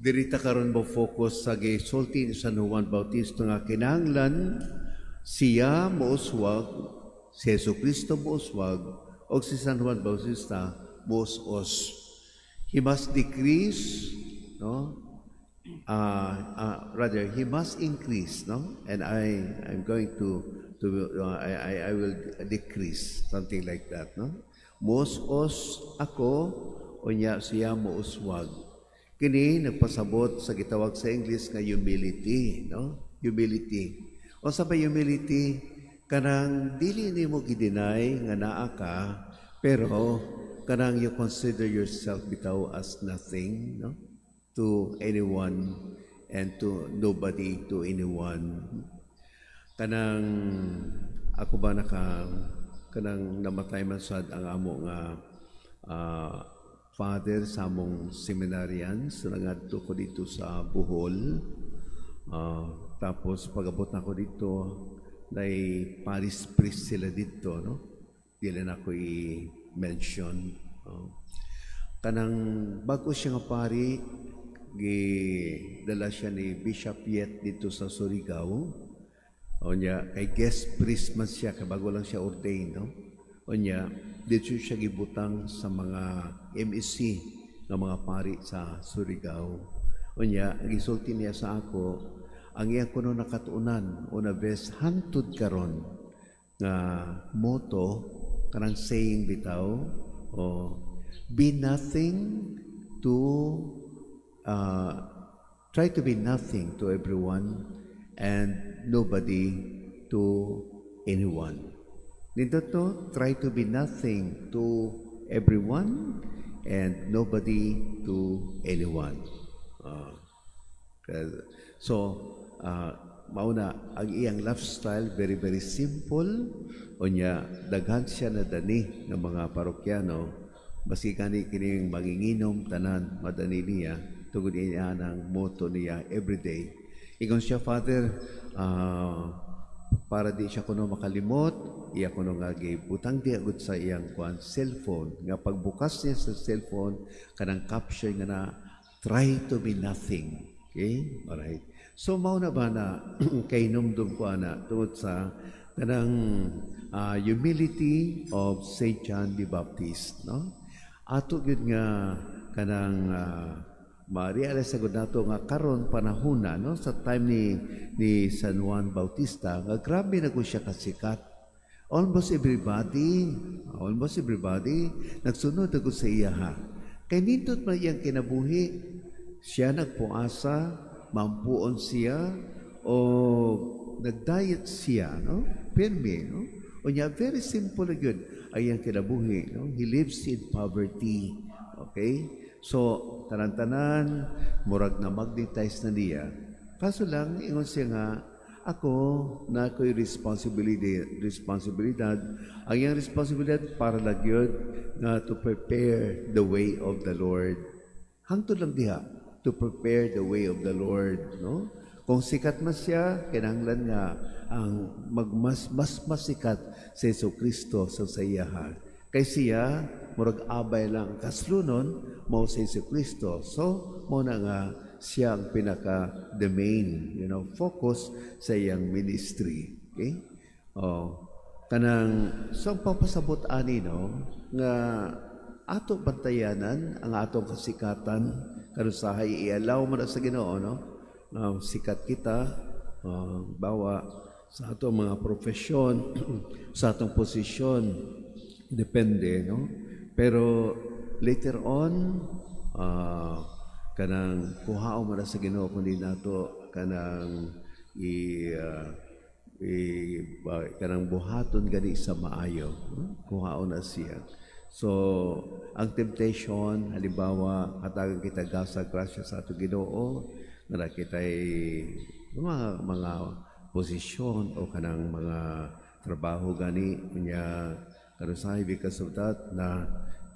Diri ta karon mo focus sa gisulti ni San Juan Bautista nga kinahanglan siya mouswag, si Jesu Kristo mouswag, o si San Juan Bautista moos. He must decrease, no? Rather, he must increase, no? And I'm going to I will decrease, something like that, no? Moos-os ako, unya siya mouswag. Kini nagpasabot sa gitawag sa English nga humility, no? Humility. Unsa ba humility? Kanang dili nimo gi-deny nga naa ka, pero kanang you consider yourself bitaw as nothing, no? To anyone and to nobody to anyone. Kanang ako ba naka kanang namatay man sad ang amo nga father sa among seminarian, so nangadto ko dito sa Bohol. Tapos pag-abot nako dito, nay parish priest sila dito, no? Dili na ko i-mention. Kanang bago siya nga pari, gidala siya ni Bishop Yet dito sa Surigao. Unya, kay guest priest man siya, kay bago lang siya ordained, no? Unya, dito siya gibutang sa mga MEC nga mga pari sa Surigao. Unya, gisulti niya sa ako, ang iya kuno nakatuunan, una bes hantod karon nga motto, kanang saying bitaw, o be nothing to try to be nothing to everyone and nobody to anyone. Nindot to, try to be nothing to everyone and nobody to anyone. So, mauna, ang iyang lifestyle, very, very simple. Unya, daghan siya na dani ng mga parokyano. Baski gani kining manginginom, tanan, madani niya. Tungod niya ng motto niya everyday. Ingon siya, "Father, para di siya kuno makalimot," iya kuno nga gibutang di agud sa iyang kuan cellphone nga pagbukas niya sa cellphone, kanang caption nga na "Try to be nothing." Okay? Alright. So mao na ba na kay numdum ko ana tungod sa kanang humility of Saint John the Baptist, no? Ato gyud nga kanang ma-realize gud nato nga karon panahona, no, sa time ni San Juan Bautista nga grabe na ko siya kasikat. Almost everybody nagsunod ako sa iya ha. Kay nindot man iyang kinabuhi, siya nagpuasa, mampuon siya o nag-diet siya, no? Pirmi, no? Unya, very simple na gyud ang iyang kinabuhi, no? He lives in poverty. Okay? So, tanan-tanan, murag na magnetize na niya. Kaso lang, ingon siya nga, ako, na ako'y responsibility, responsibilidad. Ang iyang responsibilidad para lang yun nga to prepare the way of the Lord. Hangtod lang diha, to prepare the way of the Lord, no? Kung sikat man siya, kinahanglan nga ang magmas mas masikat sa Jesu Kristo sa iyaha. Kay siya, murag abay lang kaslunon, mao sa Jesu Kristo. So, mao na nga siya ang pinaka the main, focus sa iyang ministry. Okay? Oh, kanang so ang papasabot ani, no, nga ato bantayanan ang atong kasikatan kanusahay i-allow mo na sa Ginoo, no, nga sikat kita, bawa sa atong mga profesyon, sa atong posisyon, depende, no? Pero later on, kanang kuhaon mo na sa Ginoo kung di nato kanang i ba, kanang buhaton gani sa maayo, no? Kuhaon na siya. So ang temptation, halimbawa, hatagan kita gasa grasya sa ato Ginoo nga na kita'y mga posisyon o kanang mga trabaho gani nya kanusahay, because of that na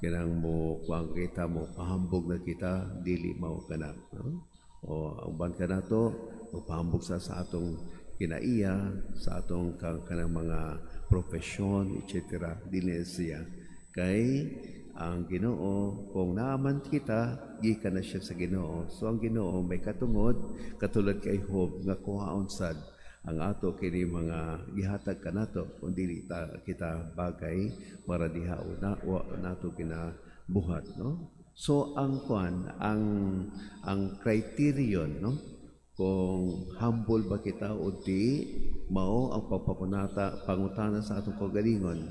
kinang mo kuang kita mo pahambog na kita, dili mao kana, no? O uban ka nato o pahambog sa atong kinaiya, sa atong kanang mga profesyon, etc. Dili siya kay Ang Ginoo, kung naaman kita, gikan na siya sa Ginoo. So ang Ginoo may katungod, katulad kay Job, nga kuhaon sad ang ato kini mga gihatag kanato kung dili ta, kita bagay para diha o na, wa nato kinabuhat, no? So ang kwan, ang criterion, no, kung humble ba kita o di, mao ang pagpapunata, pangutana sa atong kaugalingon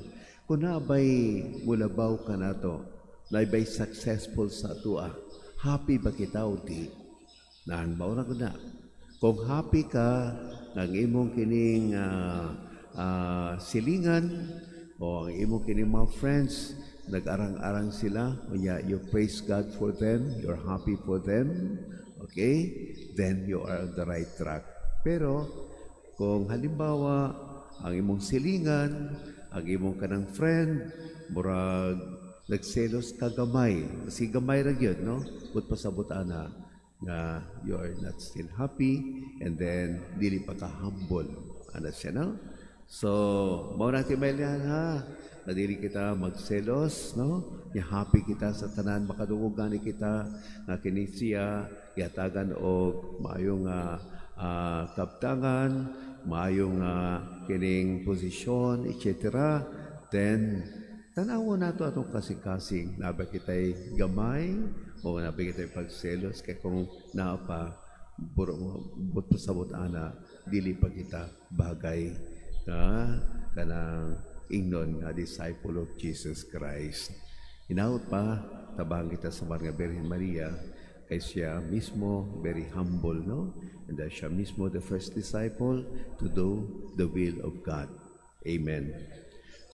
kung naabay mulabaw ka nato, naabay successful sa atua, happy ba kita o di? Naan mao ra na. Kung happy ka ng imong kining silingan o ang imong kining mga friends nag-arang-arang sila, unya you praise God for them, you're happy for them, okay? Then you are on the right track. Pero kung halimbawa ang imong silingan, ang imong kanang friend, murag nagselos ka gamay, kasi gamay ra gyud, no? But pasabot ana nga you are not still happy and then dili pa ka humble ana siya, no? So mao na timailihan ha, na dili kita magselos, no? Ya happy kita sa tanan, makadungog gani kita nga kini siya gihatagan og maayong kabtangan, maayong kining posisyon, etc. Then tanawa nato atong kasing-kasing, naa ba kitay gamay o naa ba kitay pagselos? Kay kung naa pa, but pasabot ana dili pa kita bagay nga kanang ingnon nga disciple of Jesus Christ. Hinaut pa tabang kita sa mga Birhen Maria, kay siya mismo very humble, no? And that siya mismo the first disciple to do the will of God. Amen.